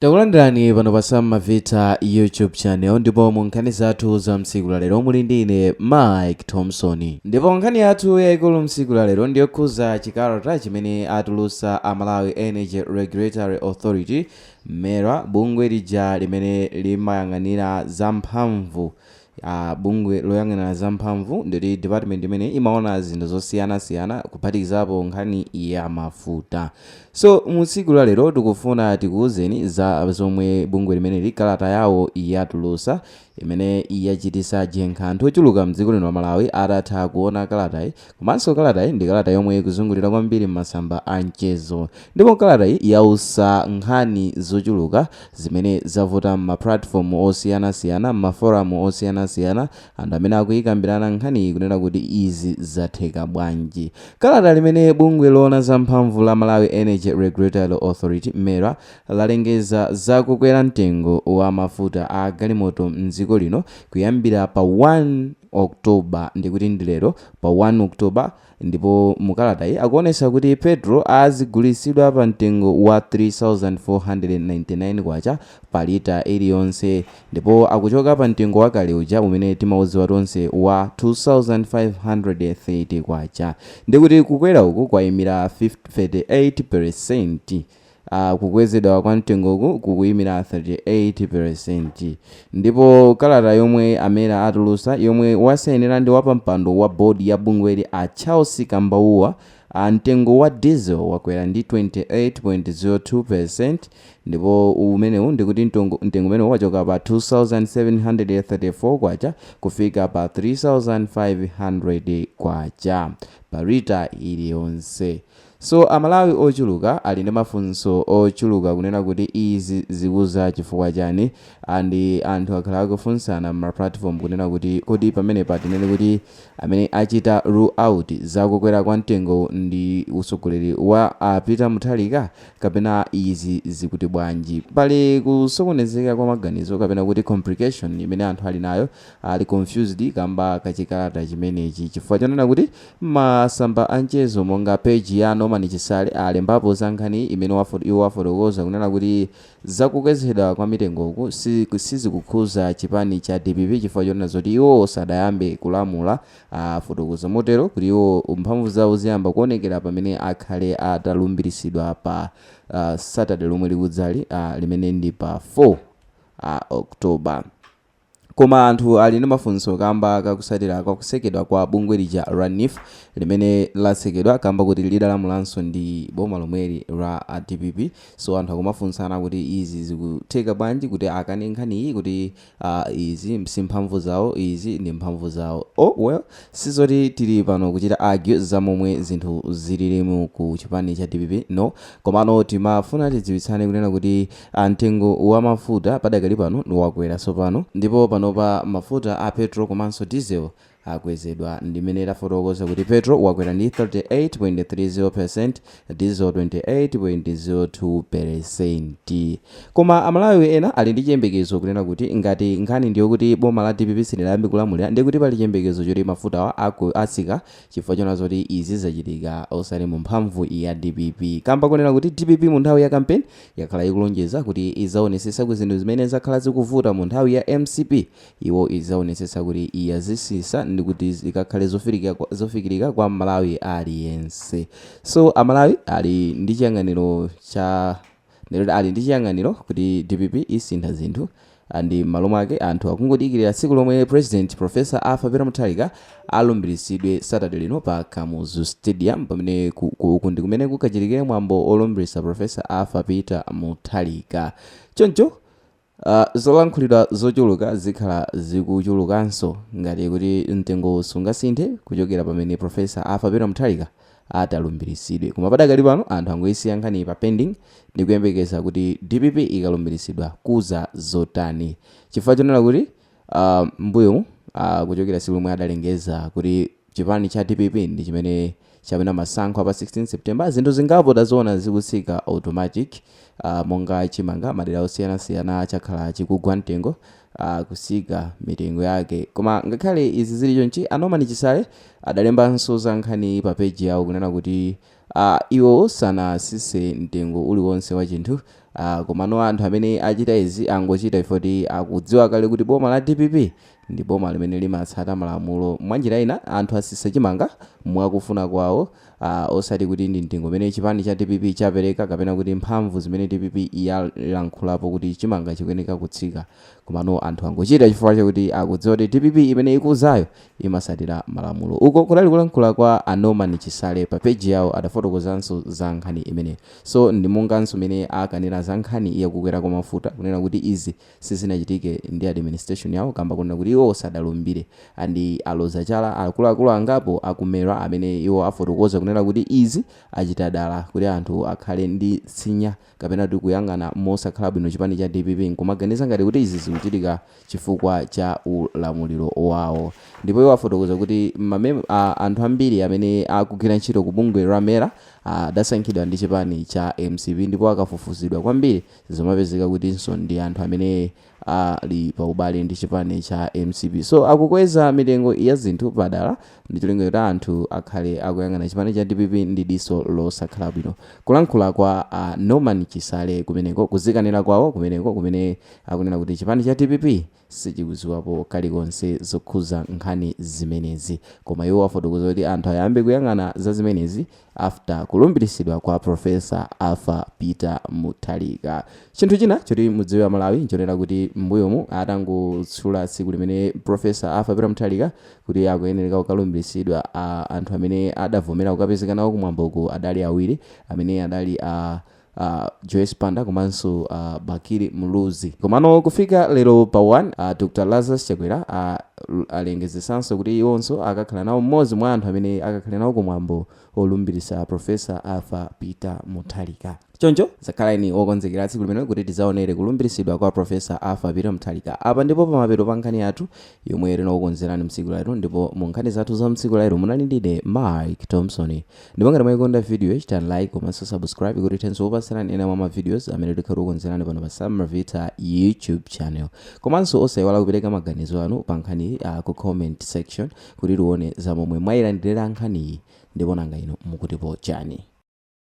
Takulandirani pano pa Sam Mavita YouTube channel, ndipo mu nkhani zathu za mtsiku la lero muli ndi ine Mike Thompson. Ndipo nkhani yathu yayikulu mtsiku la lero ndiyokhuza chikalata chimene atulusa a Malawi Energy Regulatory Authority, MERA, bungwe lija limene limayang'anira zamphamvu. Bungwe loyang'anira zamphamvu nditi department imene imaona zinthu zosiyanasiyana, kuphatikizapo nkhani ya mafuta. So mu tsiku la lero tikufuna tikuwuzeni za zomwe bungwe limeneli kalata yawo yatulusa, imene yachitisa jenkha anthu ochuluka mdziko lino la Malawi atatha kuona kalatayi. Komanso kalatayi ndi kalata yomwe ikuzungulira kwambiri m'masamba a mchezo, ndipo kalatayi yausa nkhani zochuluka zimene zavuta m'ma platform osiyanasiyana, m'ma forum osiyanasiyana, anthu amene akuyikambirana nkhaniyi kunena kuti izi zatheka bwanji. Kalata limene bungwe loona zamphamvu la Malawi Energy Regulatory Authority, MERA, lalengeza zakukwera mtengo wa mafuta a galimoto mdziko lino kuyambira pa 1 October, ndikuti ndi lero pa 1 October. Ndipo mukalatayi akuonesa kuti petrol azigulisidwa pa mtengo wa 3499 kwacha pa lita iliyonse, ndipo akuchoka pa mtengo wakale uja umene timaudziwa tonse wa 2530 kwacha. Ndikuti kukwera uku kwayimira 38%. Kukwezedwa kwa mtengoku kukuyimira 38%. Ndipo kalata yomwe a MERA atulusa, yomwe wasainira ndi wapampando wa board ya bungweli a Charles Kambauwa, mtengo wa diesel wakwera ndi 28.02%, ndipo umenewu ndikuti mtengo umenewu wachoka pa 2734 kwacha kufika pa 3500 kwacha pa lita iliyonse. So Amalawi ochuluka ali ndi mafunso ochuluka kunena kuti izi zikuza chifukwa chani, and anthu akhala akufunsana ma platform kunena kuti kodi pamenepa tinene kuti amene achita rule out zakukwera kwa mtengo ndi usogoleri wa a Peter Mutharika, kapena izi zikuti bwanji? Pali kusokonezeka kwa maganizo, kapena kuti complication imene anthu ali nayo, ali confused kamba kachikalata chimenechi, chifukwa chonena kuti masamba anchezo monga page ya Norman Chisale alembapo za nkhani imene iwo wafotokoza kunena kuti zakukwezedwa kwa mitengoku sizikukhuza chipani cha DPP, chifukwa chonena zoti iwo sadayambe kulamula. Afotokoza motero kuti iwo mphamvu zawo ziyamba kuonekera pamene akhale atalumbiritsidwa pa Saturday lomwe likudzali, limene ndi pa 4 October. Koma anthu ali ndi mafunso kamba kakusatira kwakusekedwa kwa bungwe lija la NEEF, limene lasekedwa kamba kuti lidalamulanso ndi boma lomweli la DPP. So anthu akumafunsana kuti izi zikutheka bwanji kuti akane nkhaniyi, kuti izi si mphamvu zawo, izi ndi mphamvu zawo. Oh well, sizoti tili pano kuchita argue za momwe zinthu zililimu ku chipani cha DPP, no. Komano timafuna tidziwitsane kunena kuti mtengo wa mafuta padakali pano wakwera tsopano, ndipo panopa mafuta a petrol komanso diesel akwezedwa, ndimene tafotokoza kuti petrol wakwera ndi 38.30%, diesel 28.02%. Koma Amalawi ena ali ndi chiyembekezo kunena kuti ngati nkhani ndiyo kuti boma la DPP siliyambe kulamulira, ndiye kuti pali chiyembekezo choti mafutawa atsika, chifukwa chona zoti izi zachitika osati mu mphamvu ya DPP, kamba kunena kuti DPP mu nthawi ya campaign yakhala ikulonjeza kuti idzaonesesa ku zinthu zimene zakhala zikuvuta mu nthawi ya MCP, iwo idzaonesesa kuti iyazisisa ndi kuti zikakhale zofikirika kwa Malawi aliyense. So Amalawi ali ndi chiyang'aniro cha ndiloti ali ndi chiyang'aniro kuti DPP isintha zinthu, ndi m'malo mwake anthu akungodikirira tsiku lomwe President Professor Arthur Peter Mutharika alumbiritsidwe Saturday lino pa Kamuzu Stadium, pamene uku ndi kumene kukachitikire mwambo olumbiritsa Professor Arthur Peter Mutharika. Choncho zolankhulidwa zochuluka zikhala zikuchulukanso ngati kuti mtengo sungasinthe kuchokera pamene Professor Arthur Peter Mutharika atalumbiritsidwe. Koma padakali pano anthu angoyisiya nkhani pa pending ndi kuyembekeza kuti DPP ikalumbiritsidwa kuza zotani, chifukwa chonena kuti mbuyomu, kuchokera tsiku lomwe adalengeza kuti chipani cha DPP ndi chimene chapena masankho apa 16 September, zinthu zingapo taziona zikutsika automatic, monga chimanga madera osiyanasiyana chakhala chikugwa mtengo, kusika mitengo yake. Koma ngakhale izi zili chonchi, a Norman Chisale adalembanso za nkhani pa page yawo kunena kuti iwo sanasise mtengo uliwonse wa chinthu. Komano anthu amene achita izi angochita ifoti akudziwa kale kuti boma la DPP ndi boma limene limatsata malamulo. Mwanjira ina anthu asisa chimanga mwakufuna kwawo, osati kuti ndi mtengo umene chipani cha DPP chapereka kapena kuti mphamvu zimene DPP yalankhulapo kuti chimanga chikuyeneka kutsika. Komano anthu angochita chifukwa chakuti akudziwa kuti DPP imene ikuzayo imasatira malamulo. Uko kunali kulankhula kwa a Norman Chisale. Pa peji yawo adafotokozanso za nkhani imeneyo. So ndi monganso mene akanena za nkhani yakukwera kwa mafuta, kunena kuti izi sizinachitike ndi administration yawo kamba kunena kuti iwo sadalumbire, and aloza chala akuluakulu angapo akumera amene iwo afotokoza kunena kuti izi achita dala kuti anthu akhale ndi tsinya kapena kuti kuyang'ana mosakhala bwino chipani cha DPP nkumaganiza ngati kuti izi zikuchitika chifukwa cha ulamuliro wawo. Ndipo iwo afotokoza kuti anthu ambiri amene akugwira ntchito ku bungwe la MERA adasankhidwa ndi chipani cha MCP, ndipo akafufuzidwa kwambiri zimapezeka kutinso ndi anthu amene ali pa ubale ndi chipani cha MCP. So akukweza mitengo ya zinthu padala ndi cholinga kuti anthu akhale akuyang'ana chipani cha DPP ndi diso losakhala bwino. Kulankhula kwa Norman Chisale kumeneko, kuzikanira kwawo kumeneko, kumene akunena kuti chipani cha DPP sichikudziwapo kalikonse zokhuza nkhani zimenezi. Koma iwo afotokoza kuti anthu ayambe kuyang'ana za zimenezi after kulumbiritsidwa kwa Professor Arthur Peter Mutharika. Chinthu china choti mudziwe Malawi nchonena kuti m'mbuyomu atangotsula tsiku limene Professor Arthur Peter Mutharika kuti akuyenereka kukalumbiritsidwa, anthu amene adavomera kukapezeka nawo kumwamboku adali awiri, amene adali Joyce Banda komanso Bakili Muluzi. Komano kufika lero pa 1, Dr Lazarus Chakwera alengezesanso kuti iwonso akakhala nawo, mmodzi mwa anthu amene akakhala nawo kumwambo olumbirisa Professor Arthur Peter Mutharika. Choncho zakhalani okonzekera tsiku limene kuti tidzaonere kulumbirisidwa kwa Professor Arthur Peter Mutharika. Apa ndipo pamapeto pa nkhani yathu yomwe tinakukonzerani mtsiku lalero, ndipo mu nkhani zathu za mtsiku lalero munali ndine Mike Thompson. Ndipo ngati mwayikonda video, chitani like komanso subscribe kuti thenso kupasirani ena mwa ma videos amene tikhala tikukonzerani pano pa Sam Mavita YouTube channel. Komanso osayiwala kupereka maganizo anu pa nkhani ku comment section kuti tione za momwe mwayilandirira nkhaniyi, ndipo nanga inu mukutipo chani?